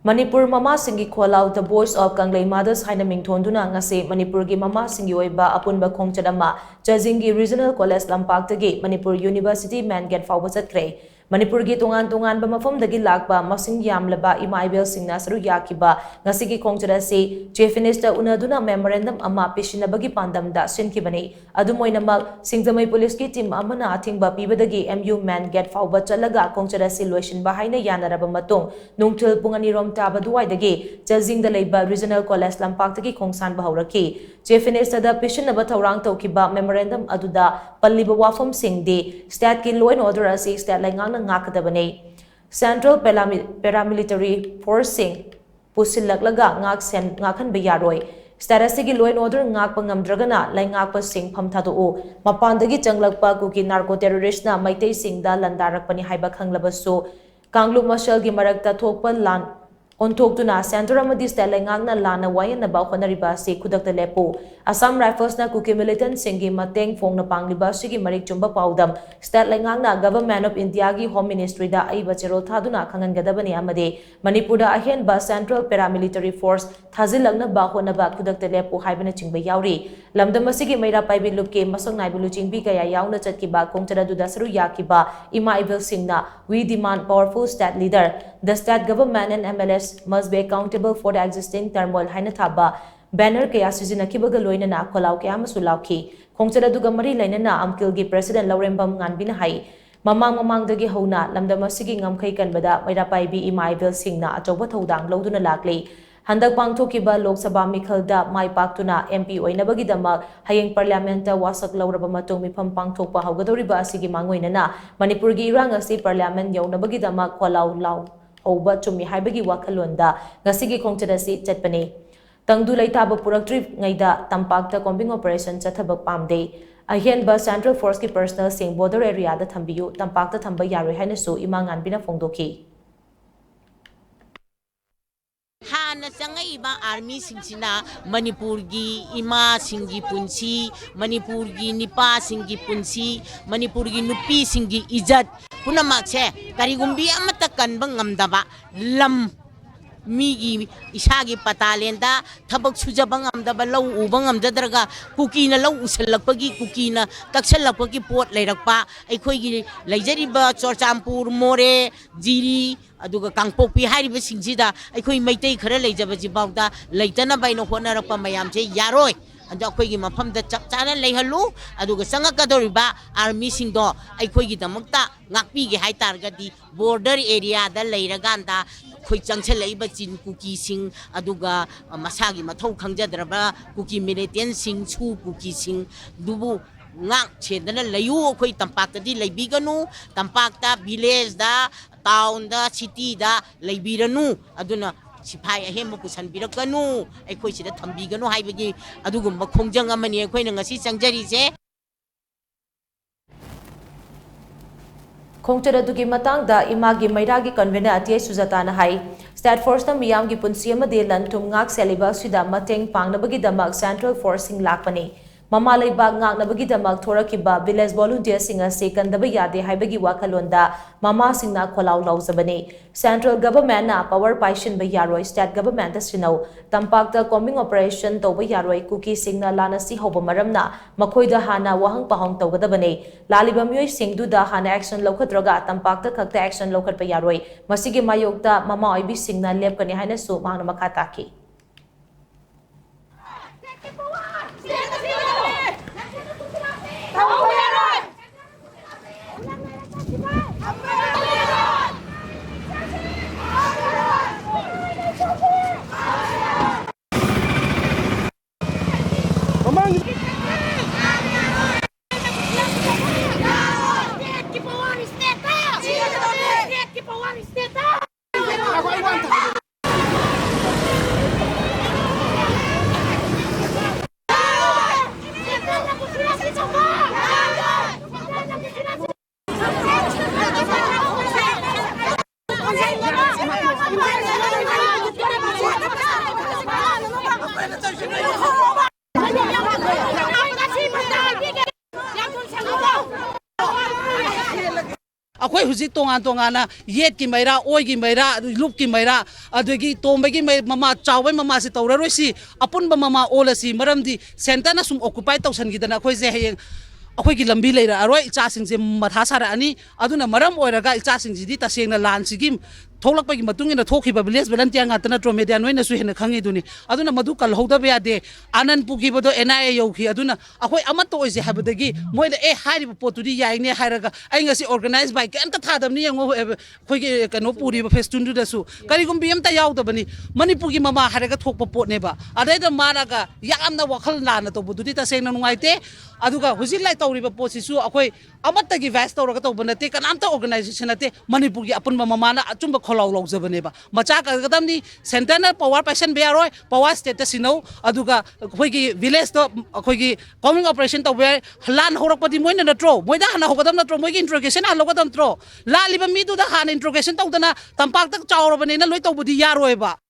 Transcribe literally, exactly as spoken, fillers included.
ꯃꯅꯤꯄꯨꯔ ꯃꯃꯥꯁꯤꯡꯒꯤ ꯈꯣꯜꯂꯥꯎ The Voice of Kanglei Mothers ꯍꯥꯏꯅ ꯃꯤꯡꯊꯣꯟꯗꯨꯅ ꯉꯁꯤ ꯃꯅꯤꯄꯨꯔꯒꯤ ꯃꯃꯥꯁꯤꯡꯒꯤ ꯑꯣꯏꯕ ꯑꯄꯨꯟꯕ ꯈꯣꯡꯆꯠ ꯑꯃ ꯆꯥꯖꯤꯡꯒꯤ Regional College ꯂꯝꯄꯥꯛꯇꯒꯤ Manipur University Main Gate ꯐꯥꯎꯕ ꯆꯠꯈ꯭ꯔꯦ꯫ ꯃꯅꯤꯄꯨꯔꯒꯤ ꯇꯣꯉꯥꯟ ꯇꯣꯉꯥꯟꯕ ꯃꯐꯝꯗꯒꯤ ꯂꯥꯛꯄ ꯃꯁꯤꯡ ꯌꯥꯝꯂꯕ ꯏꯃꯥ ꯏꯕꯦꯜꯁꯤꯡꯅ ꯁꯔꯨꯛ ꯌꯥꯈꯤꯕ ꯉꯁꯤꯒꯤ ꯈꯣꯡꯆꯠ ꯑꯁꯤ Chief Minister ꯎꯅꯗꯨꯅ memorandum ꯑꯃ ꯄꯤꯁꯤꯟꯅꯕꯒꯤ ꯄꯥꯟꯗꯝꯗ ꯁꯤꯟꯈꯤꯕꯅꯤ꯫ ꯑꯗꯨꯝ ꯑꯣꯏꯅꯃꯛ, ꯁꯤꯡꯖꯃꯩ ꯄꯨꯂꯤꯁꯀꯤ team ꯑꯃꯅ ꯑꯊꯤꯡꯕ ꯄꯤꯕꯗꯒꯤ M U Main Gate ꯐꯥꯎꯕ ꯆꯠꯂꯒ ꯈꯣꯡꯆꯠ ꯑꯁꯤ ꯂꯣꯏꯁꯤꯟꯕ ꯍꯥꯏꯅ ꯌꯥꯅꯔꯕ ꯃꯇꯨꯡ, ꯅꯨꯡꯊꯤꯜ ꯄꯨꯡ ꯑꯅꯤꯔꯣꯝ ꯇꯥꯕ ꯑꯗꯨꯋꯥꯏꯗꯒꯤ ꯆꯥꯖꯤꯡꯗ ꯂꯩꯕ Regional College ꯂꯝꯄꯥꯛꯇꯒꯤ ꯈꯣꯡꯁꯥꯟꯕ ꯍꯧꯔꯛꯈꯤ꯫ Chief Minister ꯗ ꯄꯤꯁꯤꯟꯅꯕ ꯊꯧꯔꯥꯡ ꯇꯧꯈꯤꯕ memorandum ꯑꯗꯨꯗ ꯄꯜꯂꯤꯕ ꯋꯥꯐꯝꯁꯤꯡꯗꯤ state ꯀꯤ law and order ꯑꯁꯤ state ꯂꯩꯉꯥꯛꯅ ꯉꯥꯛꯀꯗꯕꯅꯤ꯫ Central Parami-, Paramilitary Force ꯁꯤꯡ ꯄꯨꯁꯤꯜꯂꯛꯂꯒ ꯉꯥꯛꯁꯦꯟ-, ꯉꯥꯛꯍꯟꯕ ꯌꯥꯔꯣꯏ꯫ State ꯑꯁꯤꯒꯤ law and order ꯉꯥꯛꯄ ꯉꯝꯗ꯭ꯔꯒꯅ ꯂꯩꯉꯥꯛꯄꯁꯤꯡ ꯐꯝ ꯊꯥꯗꯣꯛꯎ꯫ ꯃꯄꯥꯟꯗꯒꯤ ꯆꯪꯂꯛꯄ ꯀꯨꯀꯤ narco terrorist ꯅ ꯃꯩꯇꯩꯁꯤꯡꯗ ꯂꯥꯟꯗꯥꯔꯛꯄꯅꯤ ꯍꯥꯏꯕ ꯈꯪꯂꯕꯁꯨ, ꯀꯥꯡꯂꯨꯞ ꯃꯁꯦꯜꯒꯤ ꯃꯔꯛꯇ ꯊꯣꯛꯄ ꯂꯥꯟ ꯑꯣꯟꯊꯣꯛꯇꯨꯅ centre ꯑꯃꯗꯤ state ꯂꯩꯉꯥꯛꯅ ꯂꯥꯟꯅ ꯋꯥꯌꯦꯟꯅꯕ ꯍꯣꯠꯅꯔꯤꯕ ꯑꯁꯤ ꯈꯨꯗꯛꯇ ꯂꯦꯞꯄꯨ꯫ Assam Rifles ꯅ ꯀꯨꯀꯤ militant ꯁꯤꯡꯒꯤ ꯃꯇꯦꯡ ꯐꯣꯡꯅ ꯄꯥꯡꯂꯤꯕ ꯑꯁꯤꯒꯤ ꯃꯔꯤꯛ ꯆꯨꯝꯕ ꯄꯥꯎꯗꯝ state ꯂꯩꯉꯥꯛꯅ Government of India ꯒꯤ Home Ministry ꯗ ꯑꯏꯕ ꯆꯦꯔꯣꯜ ꯊꯥꯗꯨꯅ ꯈꯪꯍꯟꯒꯗꯕꯅꯤ ꯑꯃꯗꯤ ꯃꯅꯤꯄꯨꯔꯗ ꯑꯍꯦꯟꯕ Central Paramilitary Force ꯊꯥꯖꯤꯜꯂꯛꯅꯕ ꯍꯣꯠꯅꯕ ꯈꯨꯗꯛꯇ ꯂꯦꯞꯄꯨ ꯍꯥꯏꯕꯅꯆꯤꯡꯕ ꯌꯥꯎꯔꯤ꯫ ꯂꯝꯗꯝ ꯑꯁꯤꯒꯤ ꯃꯩꯔꯥ ꯄꯥꯏꯕꯤ ꯂꯨꯞꯀꯤ ꯃꯁꯛ ꯅꯥꯏꯕ ꯂꯨꯆꯤꯡꯕꯤ ꯀꯌꯥ ꯌꯥꯎꯅ ꯆꯠꯈꯤꯕ ꯈꯣꯡꯆꯠ ꯑꯗꯨꯗ ꯁꯔꯨꯛ ꯌꯥꯈꯤꯕ ꯏꯃꯥ ꯏꯕꯦꯜꯁꯤꯡꯅ "We demand powerful state leader. The state government and M L As must be accountable for the existing turmoil" ꯍꯥꯏꯅ ꯊꯥꯕ banner ꯀꯌꯥ ꯁꯤꯖꯤꯟꯅꯈꯤꯕꯒ ꯂꯣꯏꯅꯅ ꯈꯣꯜꯂꯥꯎ ꯀꯌꯥ ꯑꯃꯁꯨ ꯂꯥꯎꯈꯤ꯫ ꯈꯣꯡꯆꯠ ꯑꯗꯨꯒ ꯃꯔꯤ ꯂꯩꯅꯅ ꯑꯝꯀꯤꯜꯒꯤ president ꯂꯧꯔꯦꯝꯕꯝ ꯉꯥꯟꯕꯤꯅ ꯍꯥꯏ, ꯃꯃꯥꯡ ꯃꯃꯥꯡꯗꯒꯤ ꯍꯧꯅ ꯂꯝꯗꯝ ꯑꯁꯤꯒꯤ ꯉꯝꯈꯩ ꯀꯟꯕꯗ ꯃꯩꯔꯥ ꯄꯥꯏꯕꯤ ꯏꯃꯥ ꯏꯕꯦꯜꯁꯤꯡꯅ ꯑꯆꯧꯕ ꯊꯧꯗꯥꯡ ꯂꯧꯗꯨꯅ ꯂꯥꯛꯂꯤ꯫ ꯍꯟꯗꯛ ꯄꯥꯡꯊꯣꯛꯈꯤꯕ ꯂꯣꯛ ꯁꯚꯥ ꯃꯤꯈꯜꯗ ꯃꯥꯏ ꯄꯥꯛꯇꯨꯅ M P ꯑꯣꯏꯅꯕꯒꯤꯗꯃꯛ ꯍꯌꯦꯡ parliament ꯇ ꯋꯥꯁꯛ ꯂꯧꯔꯕ ꯃꯇꯨꯡ ꯃꯤꯐꯝ ꯄꯥꯡꯊꯣꯛꯄ ꯍꯧꯒꯗꯧꯔꯤꯕ ꯑꯁꯤꯒꯤ ꯃꯥꯡꯑꯣꯏꯅꯅ ꯃꯅꯤꯄꯨꯔꯒꯤ ꯏꯔꯥꯡ ꯑꯁꯤ parliament ꯌꯧꯅꯕꯒꯤꯗꯃꯛ ꯈꯣꯜꯂꯥꯎ ꯂꯥꯎ ꯍꯧꯕ ꯆꯨꯝꯃꯤ ꯍꯥꯏꯕꯒꯤ ꯋꯥꯈꯜꯂꯣꯟꯗ ꯉꯁꯤꯒꯤ ꯈꯣꯡꯆꯠ ꯑꯁꯤ ꯆꯠꯄꯅꯤ꯫ ꯇꯪꯗꯨ ꯂꯩꯇꯥꯕ ꯄꯨꯔꯛꯇ꯭ꯔꯤꯉꯩꯗ ꯇꯝꯄꯥꯛꯇ combing operation ꯆꯠꯊꯕ ꯄꯥꯝꯗꯦ꯫ ꯑꯍꯦꯟꯕ central force ꯀꯤ personnel ꯁꯤꯡ border area ꯗ ꯊꯝꯕꯤꯌꯨ, ꯇꯝꯄꯥꯛꯇ ꯊꯝꯕ ꯌꯥꯔꯣꯏ ꯍꯥꯏꯅꯁꯨ ꯏꯃꯥ ꯉꯥꯟꯕꯤꯅ ꯐꯣꯡꯗꯣꯛꯈꯤ꯫ ꯍꯥꯟꯅ ꯆꯪꯉꯛꯏꯕ army ꯁꯤꯡꯁꯤꯅ ꯃꯅꯤꯄꯨꯔꯒꯤ ꯏꯃꯥꯁꯤꯡꯒꯤ ꯄꯨꯟꯁꯤ, ꯃꯅꯤꯄꯨꯔꯒꯤ ꯅꯤꯄꯥꯁꯤꯡꯒꯤ ꯄꯨꯟꯁꯤ, ꯃꯅꯤꯄꯨꯔꯒꯤ ꯅꯨꯄꯤꯁꯤꯡꯒꯤ ꯏꯖꯠ ꯄꯨꯝꯅꯃꯛꯁꯦ ꯀꯔꯤꯒꯨꯝꯕꯤ ꯑꯃꯠꯇ ꯀꯟꯕ ꯉꯝꯗꯕ ꯂꯝ ꯃꯤꯒꯤ ꯏꯁꯥꯒꯤ ꯄꯇꯥꯂꯦꯟꯗ ꯊꯕꯛ ꯁꯨꯖꯕ ꯉꯝꯗꯕ, ꯂꯧ ꯎꯕ ꯉꯝꯖꯗ꯭ꯔꯒ ꯀꯨꯀꯤꯅ ꯂꯧ ꯎꯁꯜꯂꯛꯄꯒꯤ, ꯀꯨꯀꯤꯅ ꯀꯛꯁꯜꯂꯛꯄꯒꯤ ꯄꯣꯠ ꯂꯩꯔꯛꯄ, ꯑꯩꯈꯣꯏꯒꯤ ꯂꯩꯖꯔꯤꯕ ꯆꯨꯔꯆꯥꯟꯄꯨꯔ, ꯃꯣꯔꯦ, ꯖꯤꯔꯤ, ꯑꯗꯨꯒ ꯀꯥꯡꯄꯣꯛꯄꯤ ꯍꯥꯏꯔꯤꯕꯁꯤꯡꯁꯤꯗ ꯑꯩꯈꯣꯏ ꯃꯩꯇꯩ ꯈꯔ ꯂꯩꯖꯕꯁꯤꯐꯥꯎꯗ ꯂꯩꯇꯅꯕ ꯍꯥꯏꯅ ꯍꯣꯠꯅꯔꯛꯄ ꯃꯌꯥꯝꯁꯦ ꯌꯥꯔꯣꯏ꯫ ꯑꯗꯣ ꯑꯩꯈꯣꯏꯒꯤ ꯃꯐꯝꯗ ꯆꯞ ꯆꯥꯅ ꯂꯩꯍꯜꯂꯨ, ꯑꯗꯨꯒ ꯆꯪꯉꯛꯀꯗꯧꯔꯤꯕ ꯑꯥꯔꯃꯤꯁꯤꯡꯗꯣ ꯑꯩꯈꯣꯏꯒꯤꯗꯃꯛꯇ ꯉꯥꯛꯄꯤꯒꯦ ꯍꯥꯏ ꯇꯥꯔꯒꯗꯤ, ꯕꯣꯔꯗꯔ ꯑꯦꯔꯤꯌꯥꯗ ꯂꯩꯔꯀꯥꯟꯗ ꯑꯩꯈꯣꯏ ꯆꯪꯁꯤꯜꯂꯛꯏꯕ ꯆꯤꯟ ꯀꯨꯀꯤꯁꯤꯡ, ꯑꯗꯨꯒ ꯃꯁꯥꯒꯤ ꯃꯊꯧ ꯈꯪꯖꯗ꯭ꯔꯕ ꯀꯨꯀꯤ ꯃꯤꯂꯤꯇꯦꯟꯁꯤꯡ, ꯁꯨ ꯀꯨꯀꯤꯁꯤꯡꯗꯨꯕꯨ ꯉꯥꯛ ꯁꯦꯟꯗꯅ ꯂꯩꯌꯨ꯫ ꯑꯩꯈꯣꯏ ꯇꯝꯄꯥꯛꯇꯗꯤ ꯂꯩꯕꯤꯒꯅꯨ, ꯇꯝꯄꯥꯛꯇ, ꯚꯤꯂꯦꯖꯗ, ꯇꯥꯎꯟꯗ, ꯁꯤꯇꯤꯗ ꯂꯩꯕꯤꯔꯅꯨ꯫ ꯑꯗꯨꯅ ꯁꯤꯐꯥꯏ ꯑꯍꯦꯟꯕ ꯄꯨꯁꯟꯕꯤꯔꯛꯀꯅꯨ, ꯑꯩꯈꯣꯏ ꯁꯤꯗ ꯊꯝꯕꯤꯒꯅꯨ ꯍꯥꯏꯕꯒꯤ ꯑꯗꯨꯒꯨꯝꯕ ꯈꯣꯡꯖꯪ ꯑꯃꯅꯤ ꯑꯩꯈꯣꯏꯅ ꯉꯁꯤ ꯆꯪꯖꯔꯤꯁꯦ꯫ ꯈꯣꯡꯆꯠ ꯑꯗꯨꯒꯤ ꯃꯇꯥꯡꯗ ꯏꯃꯥꯒꯤ ꯃꯩꯔꯥꯒꯤ ꯀꯟꯚꯤꯅꯔ ꯇꯤ ꯑꯩꯆ ꯁꯨꯖꯥꯇꯥꯅ ꯍꯥꯏ, ꯁ꯭ꯇꯦꯠ ꯐꯣꯔꯁꯅ ꯃꯤꯌꯥꯝꯒꯤ ꯄꯨꯟꯁꯤ ꯑꯃꯗꯤ ꯂꯟ ꯊꯨꯝ ꯉꯥꯛ ꯁꯦꯜꯂꯤꯕ ꯑꯁꯤꯗ ꯃꯇꯦꯡ ꯄꯥꯡꯅꯕꯒꯤꯗꯃꯛ ꯁꯦꯟꯇ꯭ꯔꯦꯜ ꯐꯣꯔꯁꯁꯤꯡ ꯂꯥꯛꯄꯅꯤ꯫ ꯃꯃꯥ ꯂꯩꯕꯥꯛ ꯉꯥꯛꯅꯕꯒꯤꯗꯃꯛ ꯊꯣꯔꯛꯈꯤꯕ ꯚꯤꯂꯦꯖ ꯚꯣꯂꯨꯟꯇꯤꯌꯔꯁꯤꯡ ꯑꯁꯤ ꯀꯟꯗꯕ ꯌꯥꯗꯦ ꯍꯥꯏꯕꯒꯤ ꯋꯥꯈꯜꯂꯣꯟꯗ ꯃꯃꯥꯁꯤꯡꯅ ꯈꯣꯜꯂꯥꯎ ꯂꯥꯎꯖꯕꯅꯤ꯫ ꯁꯦꯟꯇ꯭ꯔꯦꯜ ꯒꯚꯔꯟꯃꯦꯟꯠꯅ ꯄꯥꯋꯔ ꯄꯥꯏꯁꯤꯟꯕ ꯌꯥꯔꯣꯏ, ꯁ꯭ꯇꯦꯠ ꯒꯚꯔꯟꯃꯦꯟꯠꯇ ꯁꯤꯟꯅꯧ꯫ ꯇꯝꯄꯥꯛꯇ ꯀꯣꯝꯕꯤꯡ ꯑꯣꯄꯔꯦꯁꯟ ꯇꯧꯕ ꯌꯥꯔꯣꯏ, ꯀꯨꯀꯤꯁꯤꯡꯅ ꯂꯥꯟ ꯑꯁꯤ ꯍꯧꯕ ꯃꯔꯝꯅ ꯃꯈꯣꯏꯗ ꯍꯥꯟꯅ ꯋꯥꯍꯪ ꯄꯥꯎꯍꯪ ꯇꯧꯒꯗꯕꯅꯤ꯫ ꯂꯥꯜꯂꯤꯕ ꯃꯤꯑꯣꯏꯁꯤꯡꯗꯨꯗ ꯍꯥꯟꯅ ꯑꯦꯛꯁꯟ ꯂꯧꯈꯠꯇ꯭ꯔꯒ ꯇꯝꯄꯥꯛꯇ ꯈꯛꯇ ꯑꯦꯛꯁꯟ ꯂꯧꯈꯠꯄ ꯌꯥꯔꯣꯏ꯫ ꯃꯁꯤꯒꯤ ꯃꯥꯌꯣꯛꯇ ꯃꯃꯥ ꯑꯣꯏꯕꯤꯁꯤꯡꯅ ꯂꯦꯞꯀꯅꯤ ꯍꯥꯏꯅꯁꯨ ꯃꯍꯥꯛꯅ ꯃꯈꯥ ꯇꯥꯈꯤ꯫ ꯑꯩꯈꯣꯏ ꯍꯧꯖꯤꯛ ꯇꯣꯉꯥꯟ ꯇꯣꯉꯥꯟꯅ ꯌꯦꯠꯀꯤ ꯃꯩꯔꯥ, ꯑꯣꯏꯒꯤ ꯃꯩꯔꯥ, ꯂꯨꯞꯀꯤ ꯃꯩꯔꯥ, ꯑꯗꯒꯤ ꯇꯣꯝꯕꯒꯤ ꯃꯩ-, ꯃꯃꯥ, ꯆꯥꯎꯕꯒꯤ ꯃꯃꯥꯁꯤ ꯇꯧꯔꯔꯣꯏꯁꯤ, ꯑꯄꯨꯟꯕ ꯃꯃꯥ ꯑꯣꯜꯂꯁꯤ꯫ ꯃꯔꯝꯗꯤ centreꯅ ꯁꯨꯝ occupy ꯇꯧꯁꯟꯈꯤꯗꯅ ꯑꯩꯈꯣꯏꯁꯦ ꯍꯌꯦꯡ ꯑꯩꯈꯣꯏꯒꯤ ꯂꯝꯕꯤ ꯂꯩꯔꯛꯑꯔꯣꯏ, ꯏꯆꯥꯁꯤꯡꯁꯦ ꯃꯊꯥ ꯁꯥꯔꯛꯑꯅꯤ꯫ ꯑꯗꯨꯅ ꯃꯔꯝ ꯑꯣꯏꯔꯒ ꯏꯆꯥꯁꯤꯡꯁꯤꯗꯤ ꯇꯁꯦꯡꯅ ꯂꯥꯟꯁꯤꯒꯤ ꯊꯣꯛꯂꯛꯄꯒꯤ ꯃꯇꯨꯡ ꯏꯟꯅ ꯊꯣꯛꯈꯤꯕ village volunteer ꯉꯥꯛꯇ ꯅꯠꯇ꯭ꯔꯣ? Media ꯅꯣꯏꯅꯁꯨ ꯍꯦꯟꯅ ꯈꯪꯉꯤꯗꯨꯅꯤ꯫ ꯑꯗꯨꯅ ꯃꯗꯨ ꯀꯜꯍꯧꯗꯕ ꯌꯥꯗꯦ꯫ ꯑꯅꯟ ꯄꯨꯈꯤꯕꯗꯣ N I A ꯌꯧꯈꯤ꯫ ꯑꯗꯨꯅ ꯑꯩꯈꯣꯏ ꯑꯃꯠꯇ ꯑꯣꯏꯁꯦ ꯍꯥꯏꯕꯗꯒꯤ ꯃꯣꯏꯅ ꯑꯦ ꯍꯥꯏꯔꯤꯕ ꯄꯣꯠꯇꯨꯗꯤ ꯌꯥꯏꯅꯦ ꯍꯥꯏꯔꯒ ꯑꯩ ꯉꯁꯤ organize by ꯀꯩꯝꯇ ꯊꯥꯗꯕꯅꯤ ꯌꯦꯡꯉꯣ꯫ ꯑꯩꯈꯣꯏꯒꯤ ꯀꯩꯅꯣ ꯄꯨꯔꯤꯕ festoonꯗꯨꯗꯁꯨ ꯀꯔꯤꯒꯨꯝꯕꯤ ꯑꯝꯇ ꯌꯥꯎꯗꯕꯅꯤ꯫ ꯃꯅꯤꯄꯨꯔꯒꯤ ꯃꯃꯥ ꯍꯥꯏꯔꯒ ꯊꯣꯛꯄ ꯄꯣꯠꯅꯦꯕ꯫ ꯑꯗꯩꯗ ꯃꯥꯅꯒ ꯌꯥꯝꯅ ꯋꯥꯈꯜ ꯂꯥꯟꯅ ꯇꯧꯕꯗꯨꯗꯤ ꯇꯁꯦꯡꯅ ꯅꯨꯡꯉꯥꯏꯇꯦ꯫ ꯑꯗꯨꯒ ꯍꯧꯖꯤꯛ ꯂꯥꯏ ꯇꯧꯔꯤꯕ ꯄꯣꯠꯁꯤꯁꯨ ꯑꯩꯈꯣꯏ ꯑꯃꯠꯇꯒꯤ ꯚꯥꯏꯁ ꯇꯧꯔꯒ ꯇꯧꯕ ꯅꯠꯇꯦ, ꯀꯅꯥꯝꯇ organization ꯅꯠꯇꯦ꯫ ꯃꯅꯤꯄꯨꯔꯒꯤ ꯑꯄꯨꯟꯕ ꯃꯃꯥꯅ ꯑꯆꯨꯝꯕ ꯈꯣꯜꯂꯥꯎ ꯂꯧꯖꯕꯅꯦꯕ꯫ ꯃꯆꯥ ꯀꯟꯒꯗꯕꯅꯤ, centreꯅ power ꯄꯥꯏꯁꯟꯕ ꯌꯥꯔꯣꯏ, power stateꯇ ꯁꯤꯟꯅꯧ꯫ ꯑꯗꯨꯒ ꯑꯩꯈꯣꯏꯒꯤ villageꯇ ꯑꯩꯈꯣꯏꯒꯤ combing operation ꯇꯧꯕ ꯌꯥꯏ꯫ ꯂꯥꯟ ꯍꯧꯔꯛꯄꯗꯤ ꯃꯣꯏꯅ ꯅꯠꯇ꯭ꯔꯣ? ꯃꯣꯏꯗ ꯍꯥꯟꯅ ꯍꯧꯒꯗꯕ ꯅꯠꯇ꯭ꯔꯣ? ꯃꯣꯏꯒꯤ interrogation ꯍꯥꯟꯅ ꯂꯧꯒꯗꯕ ꯅꯠꯇ꯭ꯔꯣ? ꯂꯥꯜꯂꯤꯕ ꯃꯤꯗꯨꯗ ꯍꯥꯟꯅ interrogation ꯇꯧꯗꯅ ꯇꯝꯄꯥꯛꯇ ꯆꯥꯎꯔꯕꯅꯦꯅ ꯂꯣꯏ ꯇꯧꯕꯗꯤ ꯌꯥꯔꯣꯏꯕ꯫